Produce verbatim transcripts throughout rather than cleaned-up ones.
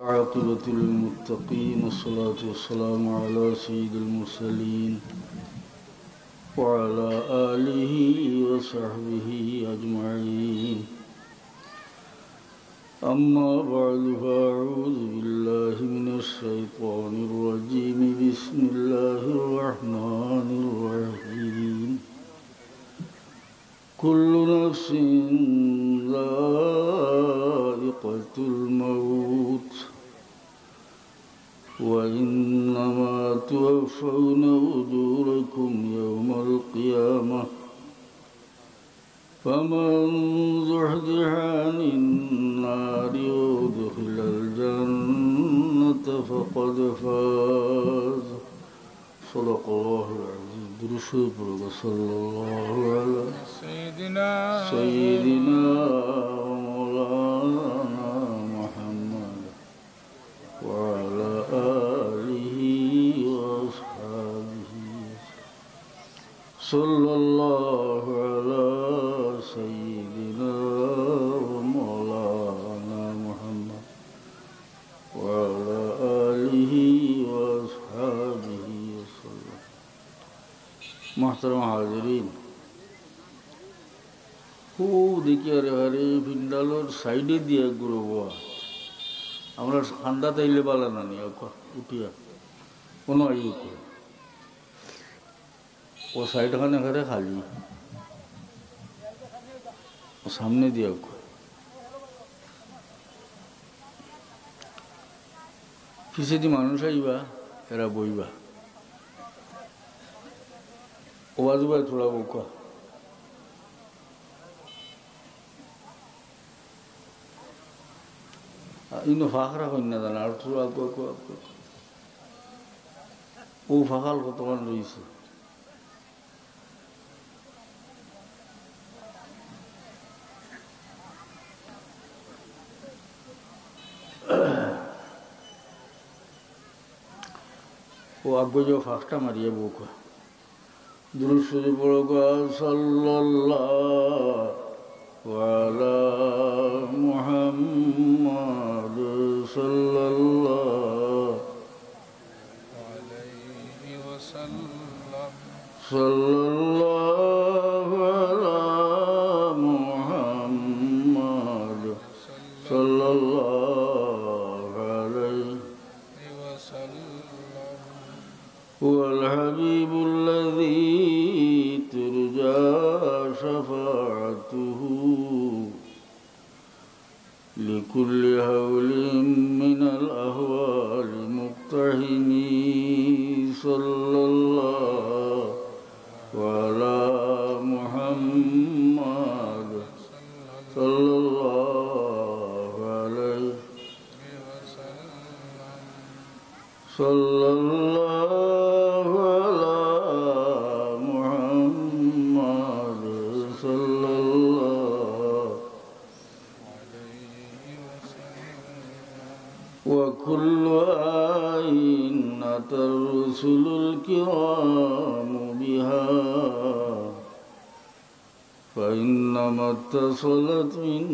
عاقبة للمتقين، والصلاة والسلام على سيد المرسلين وعلى آله وصحبه أجمعين. أما بعد، فأعوذ بالله من الشيطان الرجيم. بسم الله الرحمن الرحيم. كل نفس ذائقة الموت، وإنما توفون أجوركم يوم القيامة، فمن زحزح عن النار وأدخل الجنة فقد فاز. صدق الله العظيم. درود شريف পড়ুক্কা। صلى الله على سيدنا سيدنا ومولانا محمد وعلى آله وأصحابه. صلى الله على سيدنا ومولانا محمد وعلى آله وأصحابه وسلم. محترم حاضرين، হউ দেখিয়ার এবারে পিন্ডালর সাইডে দিয়া গুরু বওয়া। আমরা কান্দাত আইলে বালা না নি, উঠিয়া কোনো আই উঠে। ও সাইড খান একেবারে খালি। ও সামনে দিয়া উঠে। পিছেদি মানুষ আইবা, এরা বইবা। ওয়াজ ভাই থোড়া বউক্কা। আ, ইনো ফাঁক রাখইন না জানা, আর থোড়া আগুয়া, আগুয়া, আগুয়া। ও ফাঁকাল কতখান রইছে। ও আগুয়া যে ফাঁকটা মারিয়া বউক্কা। درود شريف পড়ুক্কা। صلى الله على محمد، صلى الله عليه وسلم. صلى الله على محمد، صلى الله عليه وسلم. هو الحبيب الذي ترجى شفاعته لكل هول من الأهوال مقتحم. صلى الله على محمد، صلى الله عليه وسلم. صلى الله على محمد، صلى الله عليه وسلم. وكل آية أتى الرسل الكرام بها، فإنما اتصلت من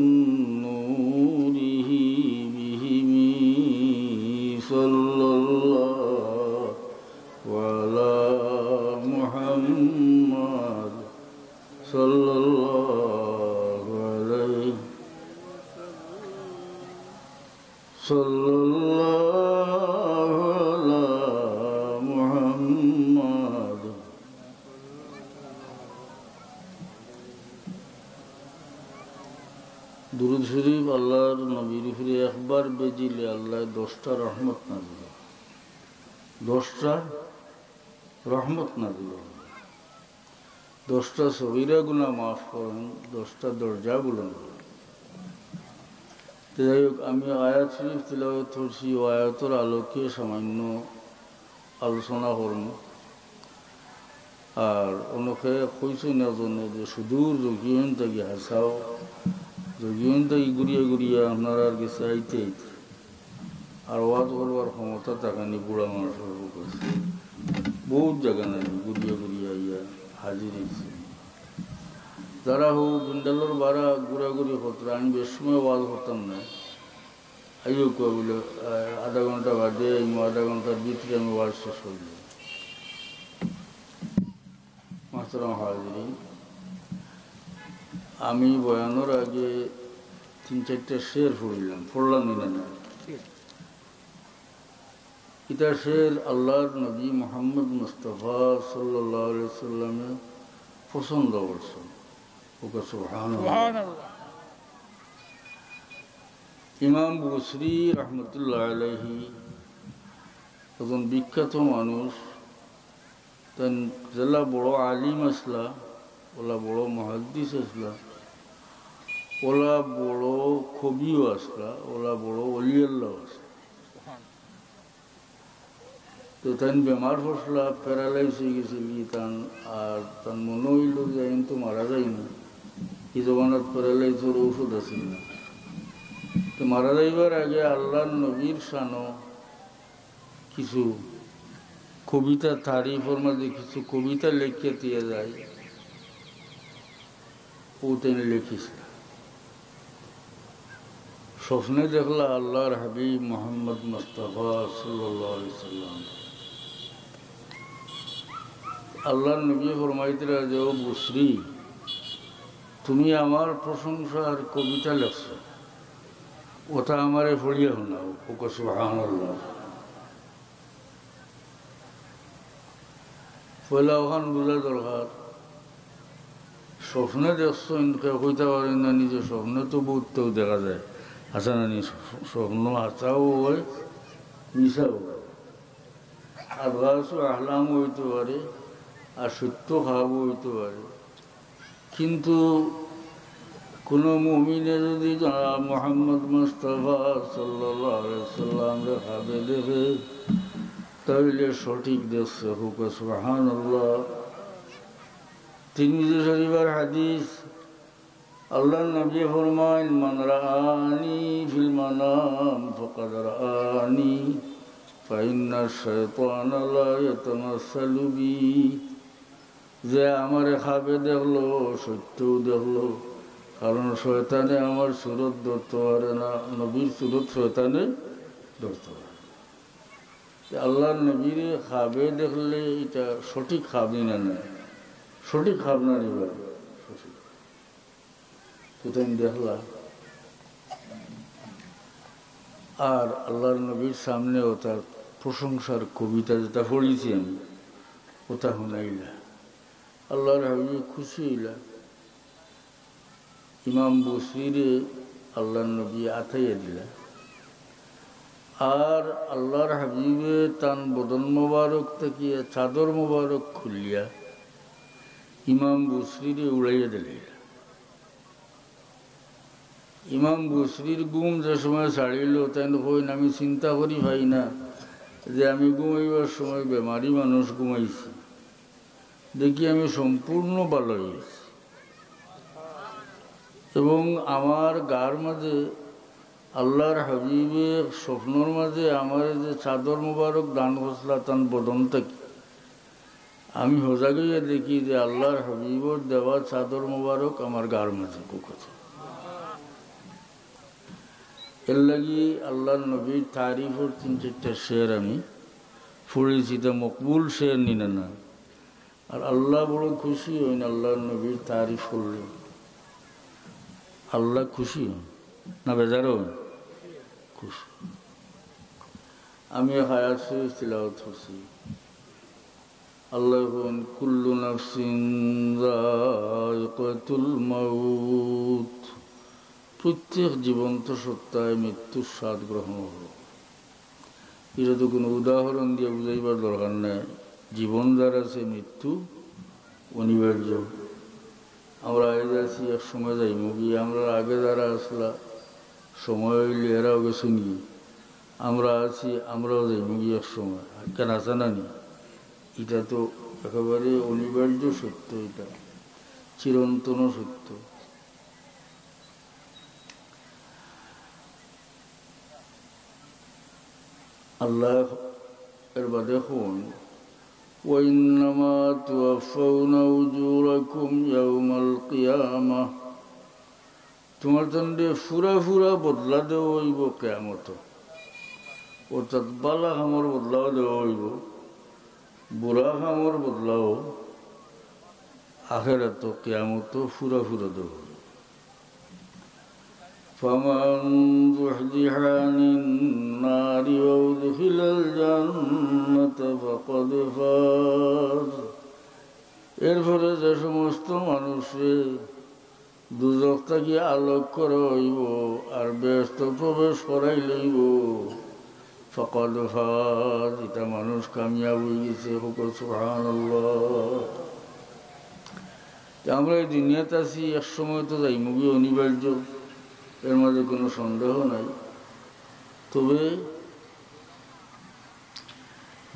نوره بهم. صلى الله على محمد، صلى الله عليه، صلى الله على محمد. দুরুদ শরীফ আল্লাহর নবীর উপরে একবার বেজিলে আল্লাহ দশটা রহমত নাজিল করে। দশটা রহমত নাজিল করে। দশটা সগীরা গুনাহ মাফ করেন, দশটা দরজা বুলন্দ করেন। তো যাই হোক, আমি আয়াত শরীফ তিলাওয়াত করছি, ও আয়াতর আলোকে সামান্য আলোচনা করমু। আর অনেকে কইছইন একজনে যে সুদূর জগিয়ন থাকি হাছাউ, জগিয়ন থাকি ঘুরিয়া ঘুরিয়া আপনারার গেছে আইতে আইতে আর ওয়াজ করবার ক্ষমতা থাকে নি বুড়া মানুষর পক্ষে। বহুত জাগা নাই, ঘুরিয়া ঘুরিয়া আইয়া হাজির অইছে। যারা হউ পিন্ডালর বারা ঘুরাঘুরি করতরা, আমি বেশ সময় ওয়াজ করতাম না, আইও কয় বুলে, "আহ, আধা ঘন্টা বাদে আইমু, আধা ঘন্টার ভিতরে আমি ওয়াজ শেষ করি দিমু।" মোহতারাম হাজিরিন, আমি বয়ানর আগে তিন চাইরটা শের পড়িলাম, পড়লাম নি না? ইটা শের আল্লাহর নবী মুহাম্মদ মুস্তাফা সাল্লাল্লাহু আলাইহি সাল্লামে পছন্দ করছইন। ওকে সুবহানাল্লাহ। সুবহানাল্লাহ। ইমাম বুসরি রহমতুল্লাহ আলাইহি একজন বিখ্যাত মানুষ। তাইন যেলা বড় আলিম আছলা, ওলা বড় মুহাদ্দিস আছলা, ওলা বড় কবিও আছলা, ওলা বড় অলি আল্লাহ আছলা। তো তাইন বেমার পড়ছলা, paralyse অই গেছিলগি তান, আর তান মনো অইলো যে আমি তো মারা যাইমু, ই জমানাত paralyse-র ঔষধ আছিল না। তো মারা যাইবার আগে আল্লাহর নবীর শানো কিছু কবিতা, তারিফর মাঝে কিছু কবিতা লেখিয়া দিয়া যায়। ও তাইন লেখিছলা। স্বপ্নে দেখলা আল্লাহর হাবিব মোহাম্মদ মুস্তাফা সাল্লাল্লাহু আলাইহি সাল্লাম। আল্লাহর নবী ফরমাইতরা যে, "ও বুসরি, তুমি আমার প্রশংসার কবিতা লেখছো, ওটা আমারে পড়িয়া হুনাও।" ওকে সুবহানাল্লাহ। পয়লা অখান বুঝা দরকার, স্বপ্নে দেখছইন, কেউ কইতা পারইন না, নিজে স্বপ্নে তো বহুত কেউ দেখা যায়, আছে না নি? স্বপ্ন হাছাও অয়, মিছাও অয়। আদগাসু আহলাম অইতো পারে, আর সত্য খাবও অইতো পারে। কিন্তু কুনু মুমিনে যুদি জনাব মোহাম্মদ মুস্তাফা সাল্লাল্লাহু আলাইহি সাল্লামরে খাবে দেখে, তাইলে সঠিক দেখছে। কউক্কা সুবহানাল্লাহ। তিরমিজি শরীফর হাদিস, আল্লাহর নবী ফরমাইন, "মান রাআনি ফিল মানাম ফাকাদ রাআনি, ফাইন্নাশ শাইতানা লা ইয়াতামাসসালু বি।" যে আমারে খাবে দেখলো, সত্যও দেখলো, কারণ শয়তানে আমার সুরত ধরতো পারে না, নবীর সুরত শয়তানে ধরতো পারে। তে আল্লাহর নবীরে খাবে দেখলে ইটা সঠিক খাব নি না? না, সঠিক খাব না রে ভাই, সঠিক। তো তাইন দেখলা। আর আল্লাহর নবীর সামনে ওতার প্রশংসার কবিতা যেটা পড়ছি আমি, ওটা হুনাইলা। আল্লাহর হাবিব খুশি অইলা। ইমাম বুসরিরে আল্লাহর নবী আতাইয়া দিলা। আর আল্লাহর হাবিবে তান বদন মোবারক থাকিয়া চাদর মোবারক খুলিয়া ইমাম বুসরিরে উড়াইয়া দিলাইলা। ইমাম বুসরির ঘুম যে সময় ছাড়িল, তাইন কইন, "আমি চিন্তা করি পাই না যে আমি ঘুমাইবার সময় বেমারি মানুষ ঘুমাইছি, দেখি আমি সম্পূর্ণ ভালা অইছি। এবং আমার গার মাঝে আল্লাহর হাবিবে স্বপ্নর মাঝে আমারে যে চাদর মোবারক দান করছলা তান বদন থাকি, আমি হজাগ অইয়া দেখি যে আল্লাহর হাবিবর দেওয়া চাদর মোবারক আমার গার মাঝে কুকুর।" এর লাগি আল্লাহর নবীর তারিফর তিন চাইরটা শের আমি পড়ছি, ইটা মকবুল শের নি না? না। আর আল্লাহ বড় খুশি অইন আল্লাহর নবীর তারিফ করলে। আল্লাহ খুশি অইন না বেজার অইন? খুশি। আমি এক আয়াত শরীফ তিলাওয়াত করছি। আল্লাহ কইন, "কুল্লু নাফসিন যায়িকাতুল মাউত।" প্রত্যেক জীবন্ত সত্তায় মৃত্যুর স্বাদ গ্রহণ করবো। ইটা তো কুনু উদাহরণ দিয়া বুঝাইবার দরকার নাই। জীবন যার আছে, মৃত্যু অনিবার্য। আমরা আইজ আছি, এক সময় যাইমুগি। আমরার আগে যারা আছলা, সময় অইলে এরাও গেছইনগি। আমরা আছি, আমরাও যাইমুগি এক সময়। আর কেন আছে না নি? ইটা তো একেবারে অনিবার্য সত্য, ইটা চিরন্তন সত্য। আল্লাহ এর বাদে কইন, "ওয়া ইন্নামা তুওয়াফাউনা উজুরাকুম ইয়াউমাল কিয়ামাহ।" তুমার তানরে ফুরা ফুরা বদলা দেওয়া অইবো কিয়ামতো। অর্থাৎ বালা কামর বদলাও দেওয়া অইবো, বুরা কামর বদলাও আখেরাতো কিয়ামতো ফুরা ফুরা দেওয়া অইবো। فمن زحزح عن النار وأدخل الجنة فقد فاز। এরপরে যে সমস্ত মানুষরে দুজখ থাকি আলোক করা অইবো আর বেহেশতো প্রবেশ করাই লইবো, فقد فاز, ইটা মানুষ কামিয়াব অইগেছে। কউক্কা সুবহানাল্লাহ। তে আমরা এই দুনিয়াত আছি, এক সময় তো যাইমুগি, অনিবার্য, এর মাঝে কুনু সন্দেহ নাই। তবে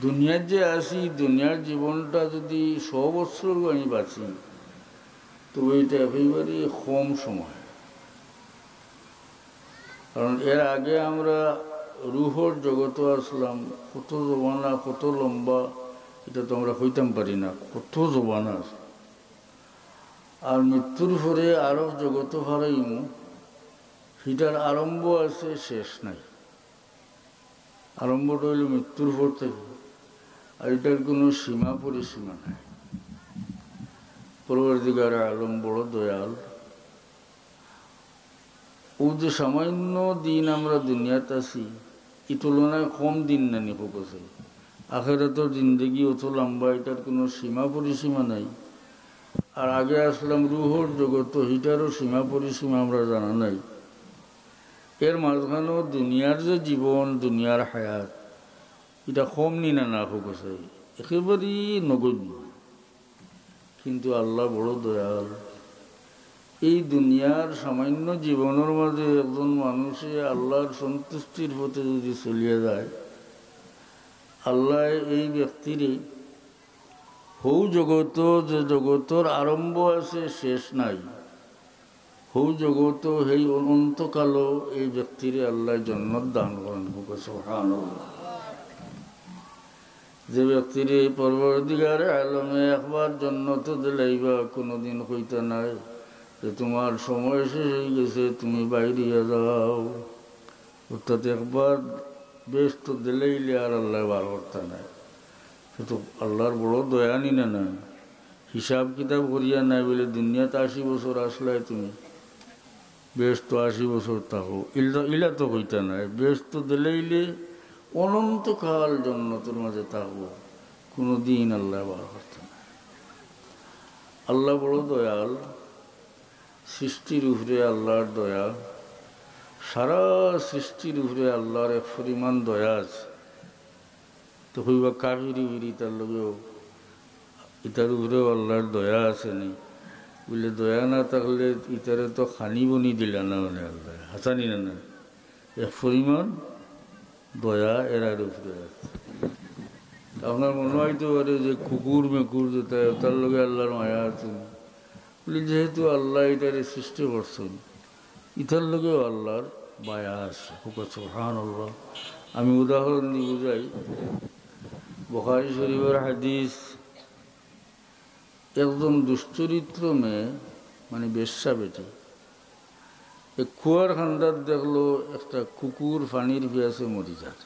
দুনিয়াত যে আছি, দুনিয়ার জীবনটা যদি শো বছর আমি বাঁচি, তবে ইটা একেবারে কম সময়। কারণ এর আগে আমরা রুহর জগতো আছলাম, কত জমানা, কত লম্বা, ইটা তো আমরা কইতাম পারি না, কত জমানা আছে। আর মৃত্যুর পরে আরো জগতো হারাইমু, হিটার আরম্ভ আছে, শেষ নাই। আরম্ভটা অইলো মৃত্যুর পর থাকি, আর ইটার কুনু সীমা পরিসীমা নাই। পরওয়ারদিগারে আলম বড় দয়াল। অউ যে সামান্য দিন আমরা দুনিয়াত আছি, ই তুলনায় কম দিন নানি কউক্কা চাই। আখেরাতর জিন্দেগি অত লম্বা, ইটার কুনু সীমা পরিসীমা নাই। আর আগে আছলাম রুহর জগতো, হিটারও সীমা পরিসীমা আমরা জানা নাই। এর মাঝখানো দুনিয়ার যে জীবন, দুনিয়ার হায়াত, ইটা কম নি না, না কউক্কা চাই, একেবারেই নগণ্য। কিন্তু আল্লাহ বড় দয়াল। এই দুনিয়ার সামান্য জীবনর মাঝে একজন মানুষে আল্লাহর সন্তুষ্টির পথে যদি চলিয়া যায়, আল্লাহ এই ব্যক্তিরে হউ জগতো, যে জগতর আরম্ভ আছে, শেষ নাই, হউ জগতো হেই অনন্তকালো এই ব্যক্তিরে আল্লাহ জন্নত দান করইন। কউক্কা সুবহানাল্লাহ। যে ব্যক্তিরে পরওয়ারদিগারে আলমে একবার জন্নত দিলাইবা, কুনুদিন কইতা নায় যে তুমার সময় শেষ অইগেছে, তুমি বাইর অইয়া যাও। অর্থাৎ একবার বেহেশতো দিলাইলে আর আল্লাহ বার করতা নায়। সে তো আল্লাহর বড় দয়া নি না, না? হিসাব কিতাব করিয়া নায় বলে দুনিয়াত আশি বছর আছলায় তুমি, বেহেশতো আশি বছর থাকো, ইলা, ইলা তো কইতা নায়। বেহেশতো দিলাইলে অনন্তকাল জন্নতর মাঝে থাকবো, কুনুদিন আল্লাহ বার করতা নায়। আল্লাহ বড় দয়াল, সৃষ্টির উপরে আল্লাহর দয়া, সারা সৃষ্টির উপরে আল্লাহর এক পরিমাণ দয়া আছে। তো কইবা কাফির উফির ইতার লগেও, ইতার উপরেও আল্লাহর দয়া আছে নি? বলে দয়া না থাকলে ইতারে তো খানি বনি দিলা না, মানে আল্লাহ হাসানি না, না, এক পরিমাণ দয়া এরার উপরে আছে। আপনার মনো অইতো পারে যে কুকুর মেকুর যেটা, তার লগে আল্লাহর মায়া আছে নি? বলে যেহেতু আল্লাহ ইতারে সৃষ্টি করছইন, ইতার লগেও আল্লাহর মায়া আছে। কউক্কা সুবহানাল্লাহ। আমি উদাহরণ দিয়া বুঝাই, বুখারী শরীফর হাদিস, একজন দুশ্চরিত্র মেয়ে, মানে বেশ্যা বেটি, এক কুয়ার কান্দাত দেখলো একটা কুকুর পানির পিয়াসে মরি যার।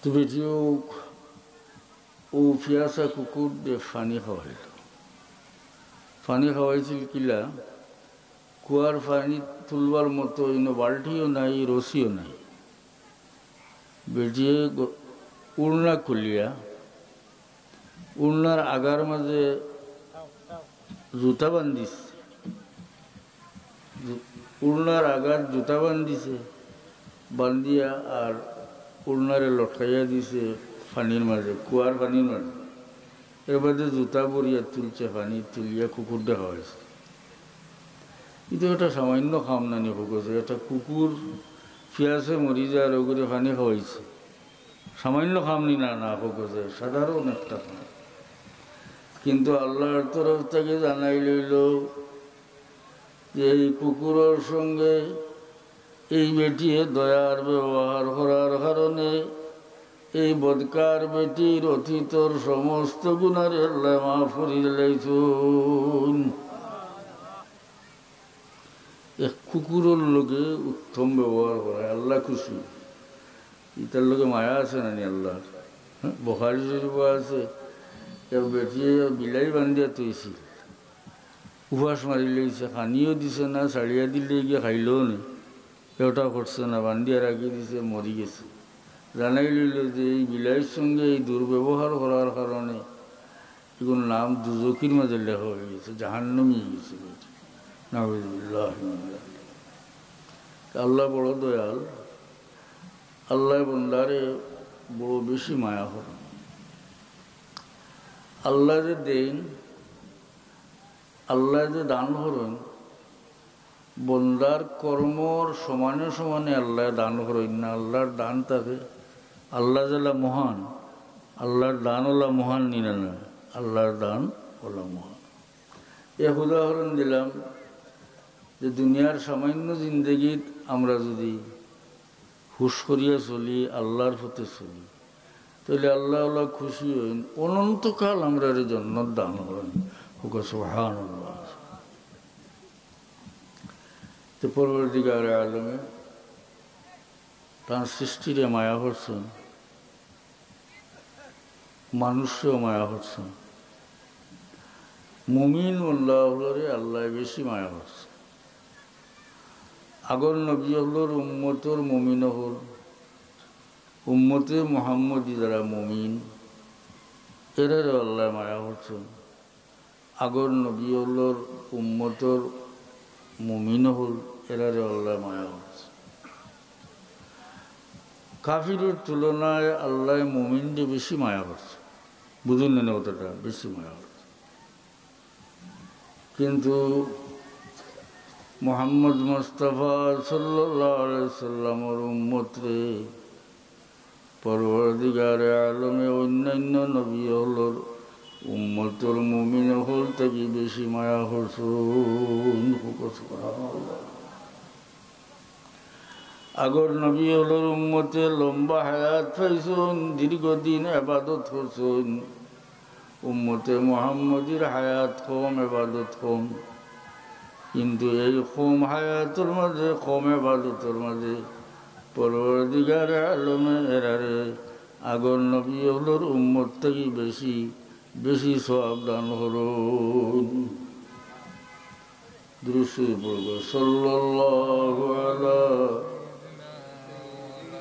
তো বেটিয়ে অউ পিয়াসা কুকুররে পানি খাওয়াইল। পানি খাওয়াইছিল কিলা, কুয়ার পানি তুলবার মতো ইনো বালতিও নাই, রশিও নাই। বেটিয়ে গ-, উড়না খুলিয়া, উড়নার আগার মাঝে জুতা বান্ধিছে। জু-, উড়নার আগাত জুতা বান্ধিছে, বান্ধিয়া আর উড়নারে লটকাইয়া দিছে পানির মাঝে, কুয়ার পানির মাঝে। এর বাদে জুতা ভরিয়া তুলছে পানি, তুলিয়া কুকুররে খাওয়াইছে। ইটা একটা সামান্য কাম নানি কউক্কা চাই, একটা কুকুর পিয়াসে মরি যার, অগুরে পানি খাওয়াইছে। সামান্য কাম নি না, না কউক্কা চাই, সাধারণ একটা কাম। কিন্তু আল্লাহর তরফ থাকি জানাইল অইলো যে এই কুকুরর সঙ্গে এই বেটিয়ে দয়ার ব্যবহার করার কারণে এই বদকার বেটির অতীতর সমস্ত গুনারে আল্লায় মাফ করি দিলাইছইন। কুকুরর লগে উত্তম ব্যবহার করা, আল্লাহ খুশি। ইতার লগে মায়া আছে না নি আল্লাহর? হ্যাঁ, বুখারী শরীফো আছে, এক বেটিয়ে বিলাই বান্ধিয়া থইছিল, উপাস মারি লইছে, খানিও দিছে না, ছাড়িয়া দিলে গিয়া খাইলও নি, এটা করছে না, বান্ধিয়া রাখি দিছে, মরি গেছে। জানাই লইল যে এই বিলাইর সঙ্গে এই দুর্ব্যবহার করার কারণে এগুলোর নাম দুজকির মাঝে লেখা হয়ে গেছে, জাহান্নামী হয়ে গেছে বেটি। নাউজুবিল্লাহ মিন যালিক। আল্লাহ বড় দয়াল, আল্লাহ বন্দারে বড় বেশি মায়া করেন। আল্লাহ যে দেন, আল্লাহ যে দান করেন, বন্দার কর্মর সমানে সমানে আল্লাহ দান করেন না। আল্লাহর দান থাকে, আল্লাহ যেলা মহান, আল্লাহর দান ওলা মহান নি না, না, আল্লাহর দান ওলা মহান। এক উদাহরণ দিলাম যে দুনিয়ার সামান্য জিন্দেগিত আমরা যদি হুশ করিয়া চলি, আল্লাহর পথে চলি, তাহলে আল্লাহ আল্লাহ খুশি হইন, অনন্তকাল আমরারে জন্নত দান করেন। হুকা সুবহানাল্লাহ। তো পরওয়ারদিগারে আলমে তান সৃষ্টিরে মায়া করছেন, মানুষরেও মায়া করছেন। মুমিন বন্দা হলরে আল্লাহ বেশি মায়া করছেন। আগর নবী হলর উম্মতর মুমিন হল, উম্মতে মোহাম্মদী যারা মুমিন, এরারে আল্লাহ মায়া করছেন। আগর নবী হলর উম্মতর মুমিন হল, এরারে আল্লাহ মায়া করছেন। কাফিরর তুলনায় আল্লাহ মুমিনরে বেশি মায়া করছে। বুঝুন না কথাটা, বেশি মায়া করছে। কিন্তু মোহাম্মদ মুস্তাফা সাল্লাল্লাহু আলাইহি সাল্লামর উম্মতরে পরওয়ারদিগারে আলমে অন্যান্য নবী হলর উম্মতর মুমিন হল থাকি বেশি মায়া করছুন। আগর নবী হলর উম্মতে লম্বা হায়াত পাইছুন, দীর্ঘদিন ইবাদত করছুন। উম্মতে মুহাম্মদীর হায়াত কম, ইবাদত কম। কিন্তু এই কম হায়াতর মাঝে, কম ইবাদতর মাঝে পরওয়ারদিগারে আলমে এরারে আগর নবী হলর উম্মত থাকি বেশি, বেশি সওয়াব দান করুন। দুরূদ শরীফ পড়ব। সাল্লাল্লাহু আলা,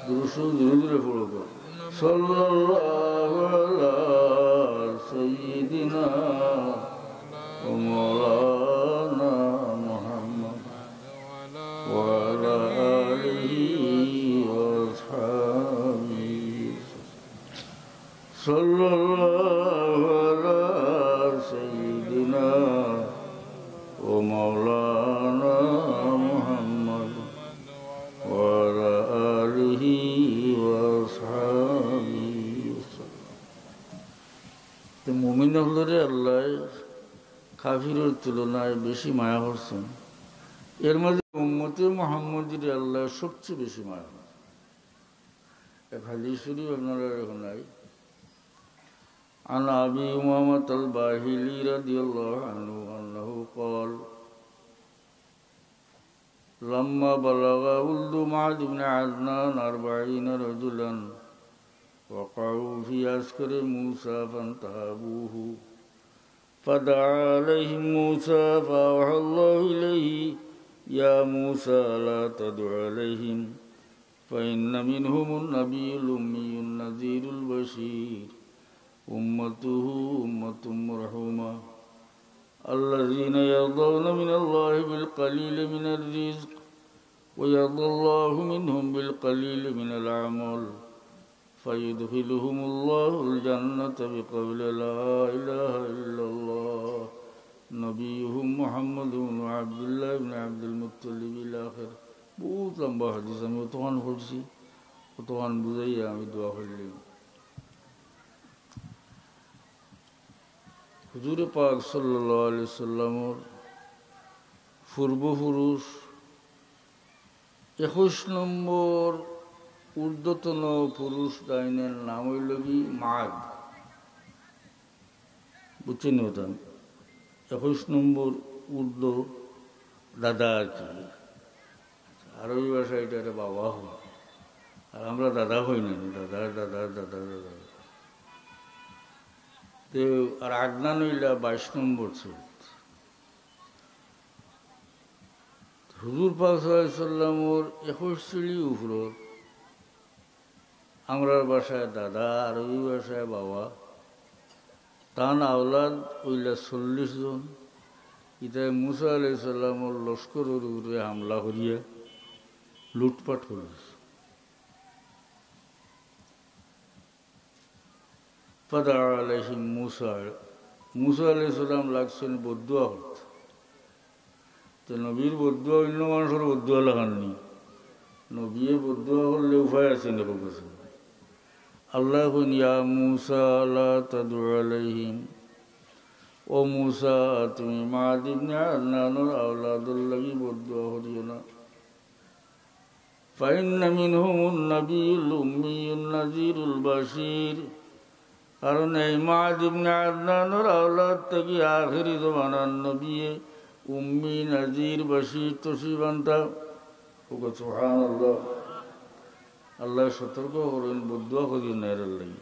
দুরূদ শরীফ ধীরে ধীরে পড়ব। সাল্লাল্লাহু আলা সাইয়্যিদিনা ওয়া মাওলানা মুহাম্মদ ওয়া আলা আলিহি ওয়া আসহাবিহি। সাল্লাল্লাহু আলা সাইয়্যিদিনা ওয়া মাওলানা মুহাম্মদ ওয়া আলা আলিহি ওয়া আসহাবিহি। তো মুমিন হলরে আল্লাহ কাফিরর তুলনায় বেশি মায়া করছেন। এর মাঝে উম্মতে মুহাম্মদীরে আল্লাহ সবচেয়ে বেশি মায়া করছেন। এক হাদিস শরীফ আপনারারে হুনাই। عن أبي أمامة الباهلي رضي الله عنه أنه قال: لما بلغ ولد معد بن عدنان أربعين رجلا وقعوا في عسكر موسى فانتهبوه، فدعا عليهم موسى فأوحى الله إليه: يا موسى لا تدع عليهم، فإن منهم النبي الأمي النذير البشير، أمته أمة مرحومة، الذين يرضون من الله بالقليل من الرزق، ويرضى الله منهم بالقليل من العمل، فيدخلهم الله الجنة بقول لا إله إلا الله، نبيهم محمد بن عبد الله بن عبد المطلب إلى آخره। বহুত লম্বা হাদিস, আমি অতখান পড়ছি, অতখান বুঝাইয়া আমি দোয়া করলাম। হুজুরে পাক সাল্লাল্লাহু আলাইহি সাল্লামর পূর্বপুরুষ একুশ নম্বর ঊর্ধ্বতন পুরুষ ডাইনের নাম অইল কি? মাদ। বুঝছেন নি কথা? একুশ নম্বর ঊর্ধ্ব দাদা আর কি। আরবি ভাষায় ইটারে বাবা কয়। আর আমরা দাদা কই না নি, দাদার দাদার দাদার দাদা। তে আর আদনান অইলা বাইশ নম্বর চৌত। হুজুর পাক সাল্লাল্লাহু আলাইহি ওয়াসাল্লামর একুশ সিঁড়ি উপরত, আমরার ভাষায় দাদা, আরবি ভাষায় বাবা। তান আওলাদ অইলা চল্লিশ জন। ইতায় মুসা আলাইহিস সালামর লস্করর উপরে হামলা করিয়া লুটপাট করিয়া। ফাদা আলাইহিম মুসা, মুসা আলাইহিস সালাম লাগছইন বদদোয়া করতা। তে নবীর বদদোয়া অইন্য মানষর বদদোয়া লাখান নি। নবীয়ে বদদোয়া করলে উপায় আছে নি? আল্লায় কইন, "ইয়া মুসা লা তাদউ আলাইহিম।" ও মুসা, তুমি মাদ ইবনে আদনানর আওলাদর লাগি বদদোয়া করিও না। ফাইন্না মিনহুমুন নাবিয়্যুল উম্মিয়্যুন নাযীরুল বাশীর। কারণ এই মাদ ইবনে আদনানর আওলাদ থাকি আখেরি জমানার নবীয়ে উম্মি, নাযীর, বাশীর তশরিফ আনতা। কউক্কা সুবহানাল্লাহ। আল্লায় সতর্ক করইন, বদদোয়া করিও না এরার লাগি।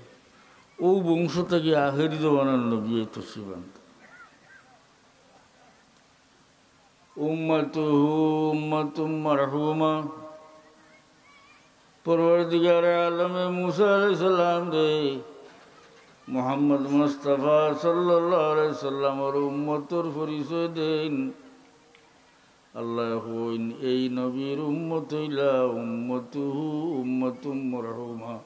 অউ বংশ থাকি আখেরি জমানার নবীয়ে তশরিফ আনতা। উম্মাতুহু উম্মাতুম মারহুমা। পরওয়ারদিগারে আলমে মুসা আলাইহিস সালামরে মুহাম্মদ মুস্তাফা সাল্লাল্লাহু আলাইহি সাল্লামর উম্মতর পরিচয় দেইন। আল্লায় কইন, এই নবীর উম্মত অইলা উম্মাতুহু উম্মাতুম মারহুমা।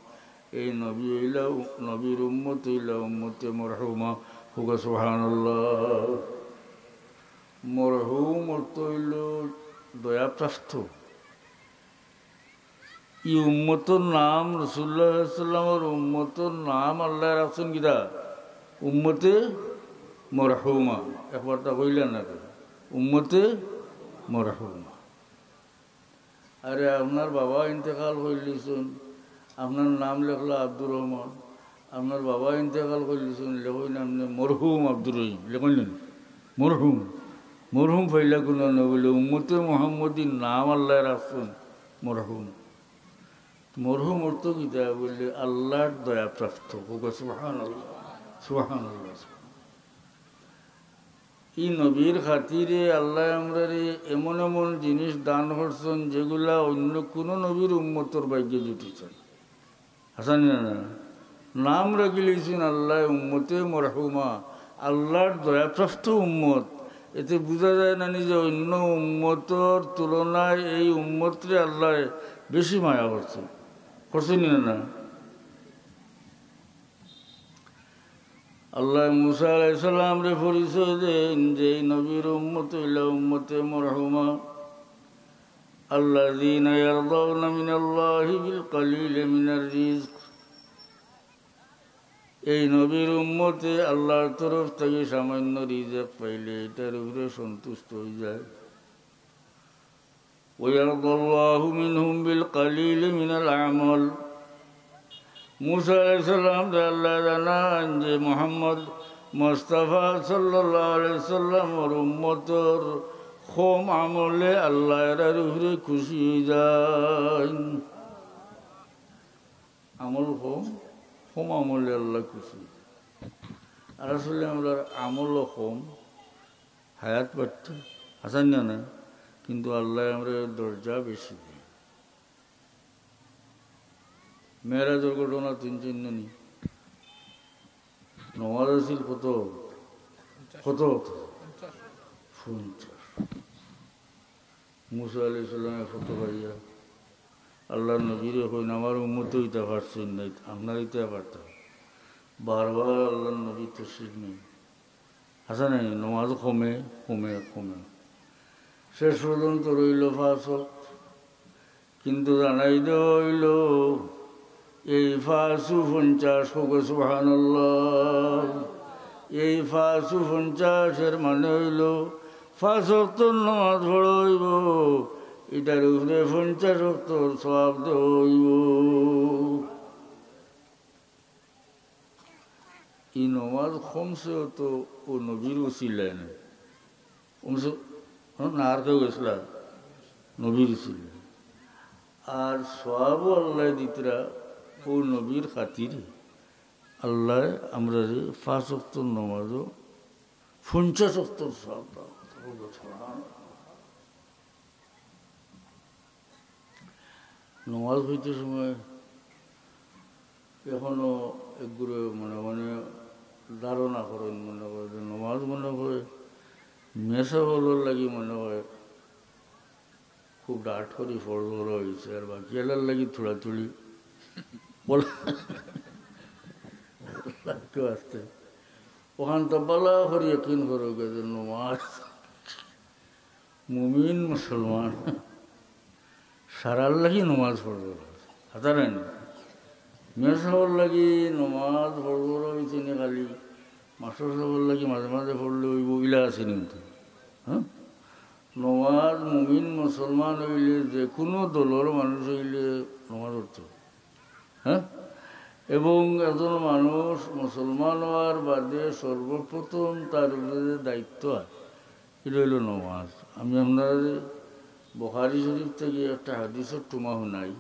এই নবী অইলা উ-, নবীর উম্মত অইলা উম্মতে মারহুমা। কউক্কা সুবহানাল্লাহ। মরহুম অর্থ অইলো দয়াপ্রাপ্ত। ই উম্মতর নাম, রাসূলুল্লাহ সাল্লাল্লাহু আলাইহি ওয়াসাল্লামর উম্মতর নাম আল্লায় রাখছইন কিতা? উম্মতে মরহুমা। একবার তা কইলা না কেনে? উম্মতে মরহুমা। আরে, আপনার বাবা ইন্তেকাল করিলিছইন, আপনার নাম লেখলা আব্দুর রহমান, আপনার বাবা ইন্তেকাল করিলিছইন, লেখইন আপনে মরহুম আব্দুর রহিম, লেখইন না? মরহুম, মরহুম পাইলা কুনানো? বুলে, উম্মতে মুহাম্মদীর নাম আল্লায় রাখছইন মরহুম। মরহুম অর্থ কিতা? বুলে, আল্লার দয়াপ্রাপ্ত। কউক্কা সুবহানাল্লাহ, সুবহানাল্লাহ। ই নবীর খাতিরে আল্লায় আমরারে এমন এমন জিনিস দান করছইন, যেগুলা অইন্য কুনু নবীর উম্মতর ভাগ্যে জুটিছে না। আছে নি না? নাম রাখিলিছইন আল্লায় উম্মতে মরহুমা, আল্লার দয়াপ্রাপ্ত উম্মত। এতে বুঝা যায় না নি যে অইন্য উম্মতর তুলনায় এই উম্মতরে আল্লায় বেশি মায়া করছইন, করছইন নি না? আল্লায় মুসা আলাইহিস সালামরে পরিচয় দেইন যে এই নবীর উম্মত অইলা উম্মতে মরহুমা। আল্লাযীনা ইয়ারদাউনা মিনাল্লাহি বিল কালিলি মিনার রিজক। এই নবীর উম্মতে আল্লার তরফ থাকি সামান্য রিজেক পাইলে ইটার উপরে সন্তুষ্ট অইযায়। ويرضى الله منهم بالقليل من العمل. মুসা আলাইহিস সালামরে আল্লায় জানাইন যে মুহাম্মদ মুস্তাফা সাল্লাল্লাহু আলাইহি সাল্লামর উম্মতর কম আমলে আল্লায় এরার উপরে খুশি অইযাইন। আমল কম, কম আমলে আল্লায় খুশি অইযাইন। আর আসলে আমরার আমলও কম, হায়াত বাড়তো, হাছা নি না? কিন্তু আল্লায় আমরারে দরজা বেশি দেইন। মেরাজর ঘটনা তিন চাইর নি? নমাজ আছিল কত? কত? পঞ্চাশ। মুসা আলাইহিস সালামে কত পাইয়া আল্লার নবীরে কইন, "আমার উম্মতে ইতা পারছইন না, আপনারা ইতা পারতা।" বারবার আল্লার নবী তশরিফ নেইন। হাছা নি না? নমাজ কমে, কমে, কমে। শেষ পর্যন্ত রইলো পাঁচ ওয়াক্ত। কিন্তু জানাই দেওয়া অইলো, এই পাঁচু পঞ্চাশ, কউক্কা সুবহানাল্লাহ। এই পাঁচু পঞ্চাশের মানে অইলো, পাঁচ ওয়াক্ত নমাজ পড়া অইবো, ইটার উপরে পঞ্চাশ ওয়াক্তর সওয়াব দেওয়া অইবো। ই নমাজ কমছে তো অউ নবীর উছিলায় না। কমছে, হ্যাঁ, না আর কেউ গেছিলা? নবীর উছিলায়। আর সওয়াবও আল্লায় দিতরা অউ নবীর খাতিরে। আল্লায় আমরারে পাঁচ ওয়াক্তর নমাজও পঞ্চাশ ওয়াক্তর সওয়াব দাও। নমাজ পড়তে সময় এখনো একগুরে মনে মনে ধারণা করইন, মনে করে যে নমাজ মনে হয় মেয়েছাবলর লাগি মনে হয় খুব ডাট করি ফরজ করা অইছে, আর বাকি আলার লাগি থুড়াথুড়ি বলা লাগতো আস্তে। অখান তো বালা করি ইয়াকিন করো যে নমাজ মুমিন মুসলমান সারার লাগি নমাজ ফরজ করা অইছে। হাতারেন মেয়েছাবর লাগি নমাজ ফরজ করা অইছে নি খালি, মাস্টার সাবর লাগি মাঝে মাঝে পড়লে অইবো, ইলা আছে নি কিন্তু। হ্যাঁ, নমাজ মুমিন মুসলমান অইলে, যে কুনু দলর মানুষ অইলে নমাজ পড়তো। হ্যাঁ, এবং একজন মানুষ মুসলমান অওয়ার বাদে সর্বপ্রথম তার উপরে যে দায়িত্ব অয়, ইটা অইলো নমাজ। আমি আপনারারে বুখারী শরীফ থাকি একটা হাদিসর টুমা হুনাই।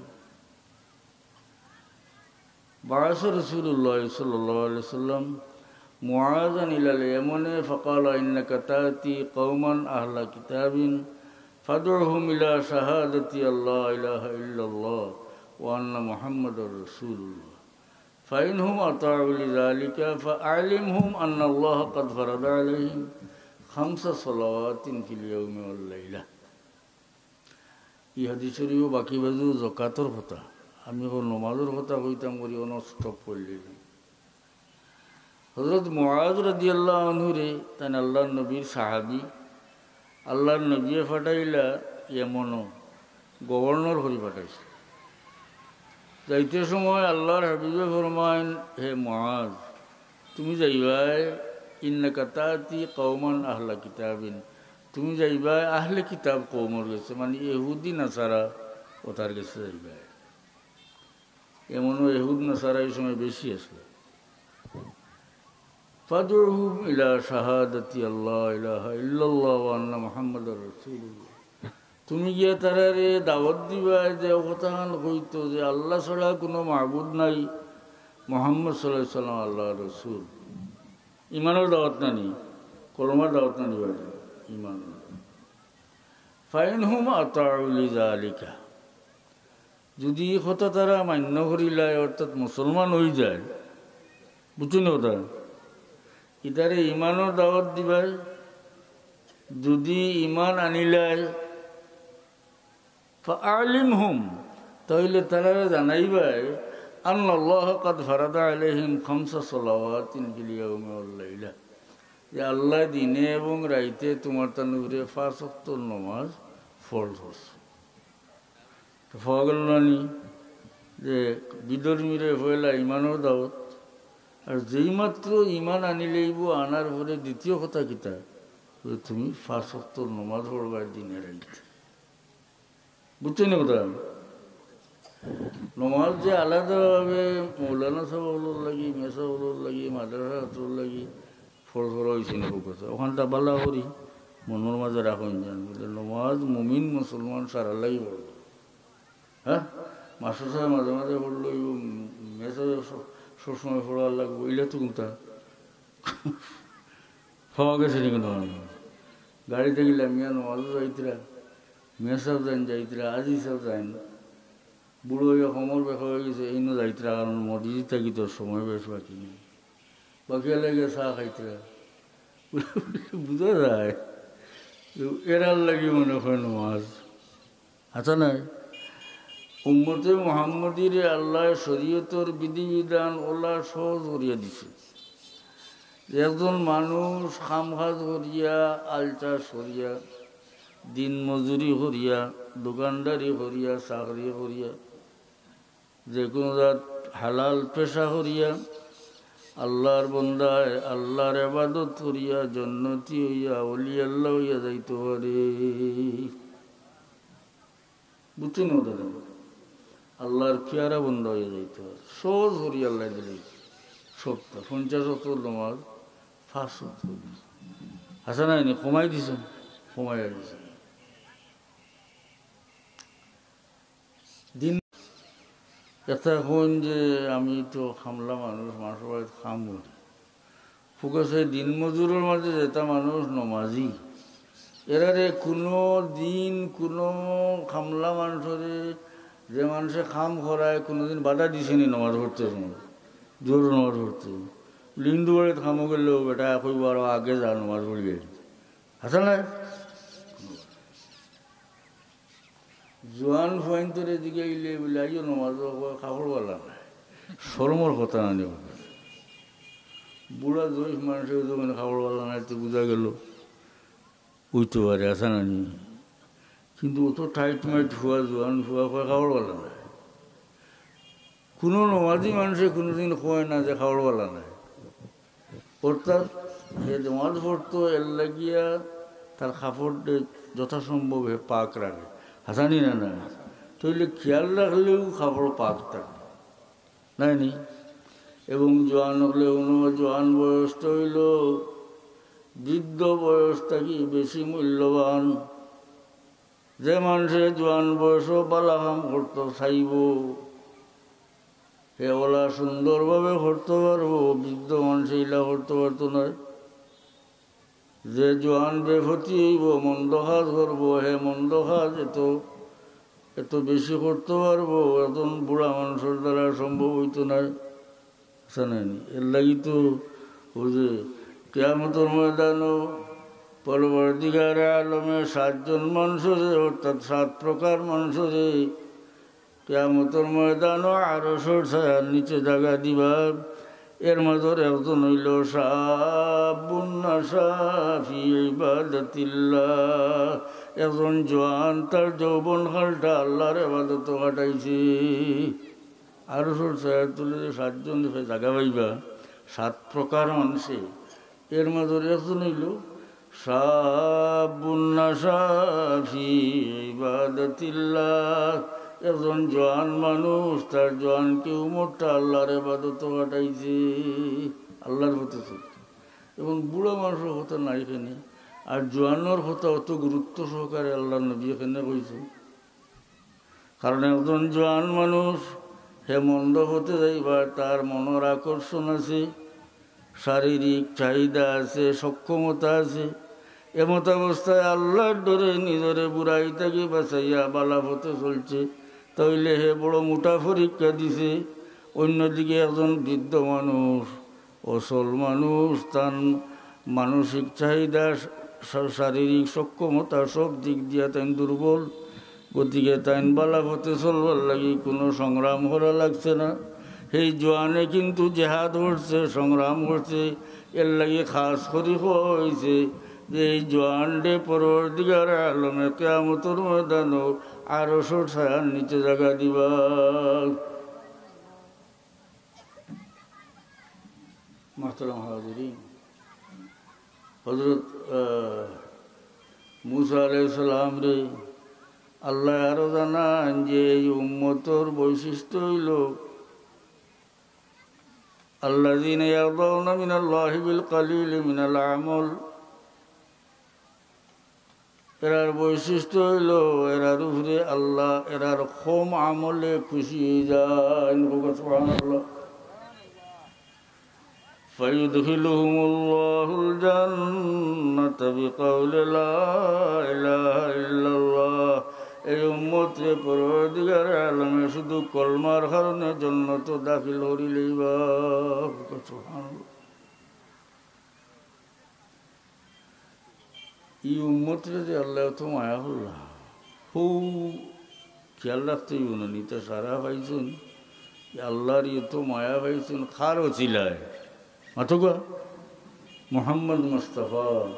بعث رسول الله صلى الله عليه وسلم معاذا إلى اليمن فقال: إنك تأتي قوما أهل كتاب فادعهم إلى شهادة أن لا إله إلا الله وأن محمدا رسول الله، فإن هم أطاعوا لذلك فأعلمهم أن الله قد فرض عليهم خمس صلوات في اليوم والليلة. ই হাদিস শরীফো বাকি বাজু জকাতর কথা, আমি অখন নমাজর কথা কইতাম করি, অনো stop করিলিলাম। হযরত মুআজ রাদিয়াল্লাহু আনহুরে, তাইন আল্লাহর নবীর সাহাবী, আল্লাহর নবীয়ে পাঠাইলা ইয়ামনো, গভর্নর করি পাঠাইছে। যাইতে সময় আল্লাহর হাবিবে ফরমাইন, হে মুআজ, তুমি যাইবায়, ইন্নাকা তাতি কওমান আহলা কিতাবিন, তুমি যাইবায় আহলে কিতাব কওমর গেছে, মানে ইহুদি নাসারা, অতার গেছে যাইবায়। ইয়ামনো ইহুদ নাসারা ই সময় বেশি আছিল। ফাদউহুম ইলা শাহাদাতি আল্লা ইলাহা ইল্লাল্লাহ ওয়া আন্না মুহাম্মাদার রাসূলুল্লাহ। তুমি গিয়া তারারে দাওয়াত দিবায় যে অউ কথাখান কইতো যে আল্লাহ ছাড়া কুনু মাবুদ নাই, মুহাম্মদ সাল্লাল্লাহু আলাইহি ওয়াসাল্লাম আল্লাহর রাসূল। ইমানর দাওয়াত না নি, কলমার দাওয়াত না নি বা, ইমান। ফাইন হুম আতাউ লিযালিকা, যুদি ই কথা তারা মান্য করিলায়, অর্থাৎ মুসলমান অইযায়, বুঝছইন নি কথা? ইতারে ইমানর দাওয়াত দিবায়, যুদি ইমান আনিলায়, ফাআলিমহুম, তাইলে তারারে জানাইবায়, আন্নাল্লাহা কাদ ফারাদা আলাইহিম খামসা সালাওয়াতিন ফিল ইয়াউমি ওয়াল লাইলা, যে আল্লায় দিনে এবং রাইতে তুমার তান উপরে পাঁচ ওয়াক্ত নমাজ ফরজ করছে। তো পাওয়া গেল না নি যে বিধর্মীরে পয়লা ইমানর দাওয়াত, আর যেই মাত্র ইমান আনিলাইবো, আনার পরে দ্বিতীয় কথা কিতা? যে তুমি পাঁচ ওয়াক্ত নমাজ পড়বায় দিনে রাইতে। বুঝছইন নি কথা? নমাজ যে আলাদাভাবে মৌলানা সাব অকলর লাগি, মেসাব অকলর লাগি, মাদ্রাসা অকলর লাগি ফরজ করা অইছে নি, অউ কথা। অখানটা বালা করি মনর মাঝে রাখইন যেন, বুঝলে, নমাজ মুমিন মুসলমান সারার লাগি ফরজ। হ্যাঁ, মাস্টার সাবে মাঝে মাঝে পড়লে অইবো, মেসাবে সব, সবসময় পড়া লাগবো, ইলা তো কুনতা? পাওয়া গেছে নি কুনু? গাড়িত গেলে মিয়া নমাজও যাইতরা, মেসাব যাইন যাইতরা, আজি সাব যাইন, বুড়া অইয়া কমর বেকা অইগেছে, এইনও যাইতরা, কারণ মসজিদ থাকি তো সময় বেশ বাকি নাই। বাকি অইলে গিয়া চা খাইতরা। বুঝা যায়, এরার লাগি মনে অয় নমাজ। আচ্ছা নাই, উম্মতে মুহাম্মদীরে আল্লায় শরীয়তর বিধিবিধান অলা সহজ করিয়া দিছে। একজন মানুষ কাম-কাজ করিয়া, আইল-চাষ করিয়া, দিন মজুরি করিয়া, দোকানদারি করিয়া, চাকরি করিয়া, যেকুনু জাত হালাল পেশা করিয়া, আল্লার বন্দায়, আল্লার ইবাদত করিয়া, জন্নতি অইয়া, অলি আল্লা অইয়া যাইতো পারে। বুঝছইন নি দাদা? আল্লার পিয়ারা বন্দা অইয়া যাইতো পারে। সহজ করি আল্লায় দিলে সবটা। পঞ্চাশ ওয়াক্ত নমাজ, পাঁচ ওয়াক্ত। হাছা নায় নি, কমাই দিছে, কমাই দিছে। দিন, এটা কইন যে আমি তো কামলা মানুষ, মানষর বাড়িত কাম করি। ফুকাসে দিন মজুরর মাঝে যেটা মানুষ নমাজি, এরারে কুনু দিন কুনু কামলা মানষরে, যে মানষে কাম করায়, কুনুদিন বাধা দিছে নি নমাজ পড়তে সময়? জোর নমাজ পড়তে। হিন্দু বাড়িত কামো গেলেও বেটায় কইবো, "আরো আগে যা, নমাজ পড়ি আই।" আছে না? জোয়ান ফুয়াইন্তরে জিগাইলে বুলে, "আইও নমাজো?" কয়, "কাপড় বালা নাই।" শরমর কথা না নি? বুড়া জয়ীফ মানষে যখন কাপড় বালা নাই, তো বুঝা গেল, অইতো পারে, আছে না নি? কিন্তু অত টাইট মাইট ফুয়া, জোয়ান ফুয়া কয়, "কাপড় বালা নাই।" কুনু নমাজি মানষে কুনুদিন কয় না যে কাপড় বালা নাই। অর্থাৎ হে নমাজ পড়তো, এর লাগিয়া তার কাপড় দে যথাসম্ভব হে পাক রাখে। হাছা নি না? না, তইলে খেয়াল রাখলেও কাপড় পাক থাকে, নায় নি? এবং জোয়ান অকলে হুনো, জোয়ান বয়স তো অইল বৃদ্ধ বয়স থাকি বেশি মূল্যবান। যে মানষে জোয়ান বয়সো বালা কাম করতো চাইবো, হে অলা সুন্দরভাবে করতো পারবো, বৃদ্ধ মানষে ইলা করতো পারতো নায়। যে জোয়ান বেফতি অইবো, মন্দ কাজ করবো, হে মন্দ কাজ এত, এত বেশি করতো পারবো, একজন বুড়া মানষর দ্বারা সম্ভব অইতো নায়। আছে না নি? এর লাগি তো অউ যে কিয়ামতর ময়দানো পরওয়ারদিগারে আলমে সাতজন মানষরে, অর্থাৎ সাত প্রকার মানষরে, কিয়ামতর ময়দানো আরশর ছায়ার নিচে জাগা দিবা। এর মাঝর একজন অইল শাবুন নাশা ফি ইবাদাতিল্লাহ, একজন জোয়ান তার যৌবন কালটা আল্লাহর ইবাদতো কাটাইছে। আরশর ছায়ার তলে যে সাতজন জাগা পাইবা, সাত প্রকার মানষে, এর মাঝর একজন অইল শাবুন নাশা ফি ইবাদাতিল্লাহ, একজন জোয়ান মানুষ, তার জোয়ানকি উমরটা আল্লাহর ইবাদতো কাটাইছে। আল্লাহর পথে চলছে। এবং বুড়া মানষর কথা নাই কেনে, আর জোয়ানর কথা অত গুরুত্ব সহকারে আল্লাহর নবী কেনে কইছে। কারণ একজন জোয়ান মানুষ, হে মন্দ পথে যাইবার তার মনর আকর্ষণ আছে, শারীরিক চাহিদা আছে, সক্ষমতা আছে। এমতাবস্থায় আল্লাহর ডরে নিজরে বুড়াই থাকি বাঁচাইয়া বালা পথে চলছে, তাইলে হে বড় মোটা পরীক্ষা দিছে। অন্যদিকে একজন বৃদ্ধ মানুষ, অচল মানুষ, তান মানসিক চাহিদা, শা-, শারীরিক সক্ষমতা, সব দিক দিয়া তাইন দুর্বল। গতিকে তাইন বালা পথে চলবার লাগি কুনু সংগ্রাম করা লাগছে না। হেই জোয়ানে কিন্তু জেহাদ করছে, সংগ্রাম করছে। এর লাগি খাস করি কওয়া অইছে যে এই জোয়ানরে পরওয়ারদিগারে আলমে কিয়ামতর ময়দানো আরশর ছায়ার নিচে জাগা দিবা। মোহতরম হাজিরিন, হযরত, আহ, মুসা আলাইহিস সালামরে আল্লায় আরো জানাইন যে এই উম্মতর বৈশিষ্ট্য অইল, الذين يرضون من الله بالقليل من العمل, এরার বৈশিষ্ট্য অইল, এরার উপরে আল্লাহ এরার কম আমলে খুশি অইযাইন। কউক্কা সুবহানাল্লাহ। فيدخلهم الله الجنة بقول لا إله إلا الله। এই উম্মতরে পরওয়ারদিগারে আলমে শুধু কলমার কারণে জন্নতো দাখিল করিলাইবা। কউক্কা সুবহানাল্লাহ। ই উম্মতরে যে আল্লায় অত মায়া করলা, হউ খিয়াল রাখতে অইবো না নি? তা সারা পাইছইন, আল্লার অত মায়া পাইছইন, কার উছিলায়? মাতউক্কা, মুহাম্মদ মুস্তাফা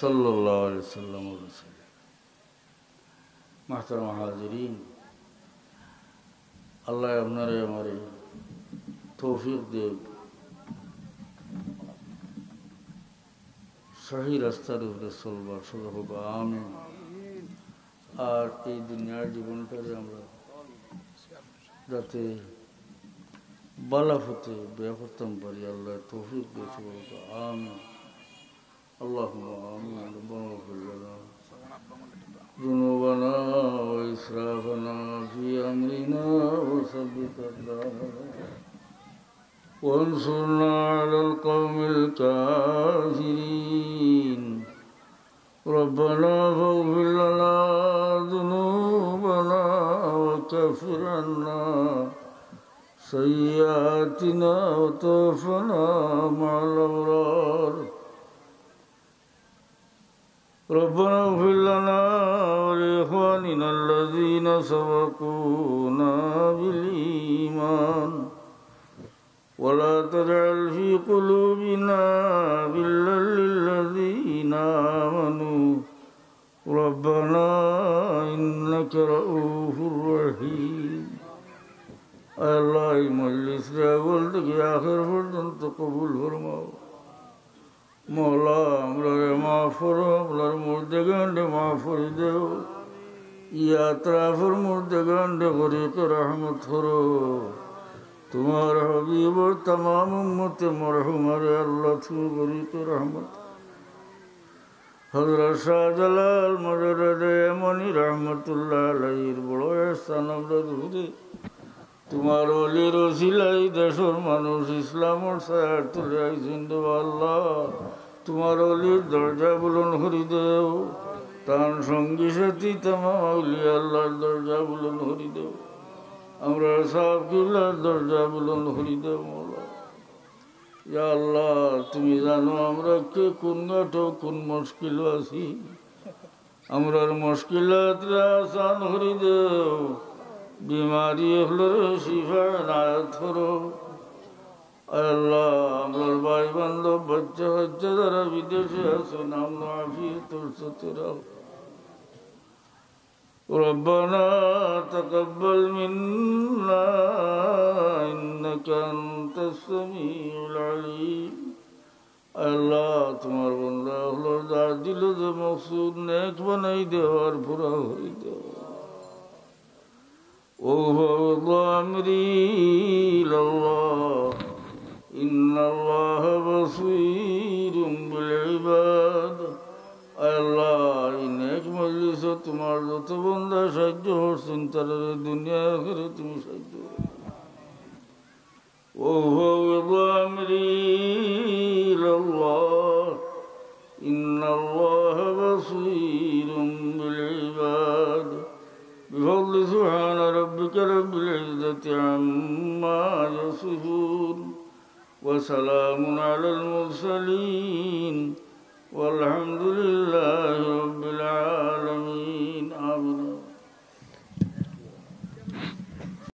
সাল্লাল্লাহু আলাইহি ওয়াসাল্লামর উছিলায়। মোহতরম হাজিরিন, আল্লায় আপনারে আমারে তৌফিক দেউক সহি রাস্তার উপরে চলবার। সদা কউক্কা আমিন। আর এই দুনিয়ার জীবনটারে আমরা যাতে বালা পথে ব্যয় করতাম পারি, আল্লায় তৌফিক দেউক। সদা কউক্কা আমিন। اللهم آمين. ربنا اغفر لنا ذنوبنا وإسرافنا في أمرنا وثبت أقدامنا وانصرنا على القوم الكافرين. ربنا فاغفر لنا ذنوبنا وكفر عنا سيئاتنا وتوفنا مع الأبرار. ربنا اغفر لنا ولإخواننا الذين سبقونا بالإيمان ولا تجعل في قلوبنا غلا للذين آمنوا ربنا إنك رؤوف رحيم. আয় আল্লাহ, এই মজলিসরে আউয়াল থাকি আখের পর্যন্ত কবুল ফরমাও। মওলা, আমরারে মাফ করো, আমরার মুর্দেগানরে মাফ করি দেও। ই আতরাফর মুর্দেগানরে গরিকে রহমত করো। তুমার হাবিবর তামাম উম্মতে মরহুমারে আল্লাহ তুমি গরিকে রহমত। হযরত শাহজালাল মুজাররদে ইয়ামানি রহমতুল্লাহ আলাইহির বড় এহসান আমরার উপরে। তুমার ওলির উসিলায় দেশর মানুষ ইসলামর ছায়ার তলে আইছইন রে আল্লাহ। তুমার ওলির দরজা বুলন্দ করি দেও, তান সঙ্গী সাথী তামাম আউলিয়া আল্লাহর দরজা বুলন্দ করি দেও, আমরার সাব কিবলার দরজা বুলন্দ করি দেও মওলা। ইয়া আল্লাহ, তুমি জানো আমরা কে কুন ঘাটো কুন মুশকিলো আছি। আমরার মুশকিলাতরে আসান করি দেও, বিমারি অকলরে শিফা এনায়েত করো। আয় আল্লাহ, আমরার ভাই বান্ধব, বাচ্চা কাচ্চা যারা বিদেশে আছইন, আমন আফিয়তর সাথে রাখো। ربنا تقبل منا إنك أنت السميع العليم। আল্লাহ, তুমার বান্দা অকলর যার দিলো যে মকসুদ নেক বানাই দেও আর পুরা করি দেও। وأفوض أمري إلى الله إن الله بصير بالعباد। আয় আল্লাহ, এই নেক মজলিসো তুমার যত বান্দা সাহায্য করছইন, তারারে দুনিয়া আখিরাত তুমি সাহায্য করো। وأفوض أمري إلى الله إن الله بصير بالعباد। بفضل سبحان ربك رب العزة عما يصفون وسلام على المرسلين والحمد لله رب العالمين.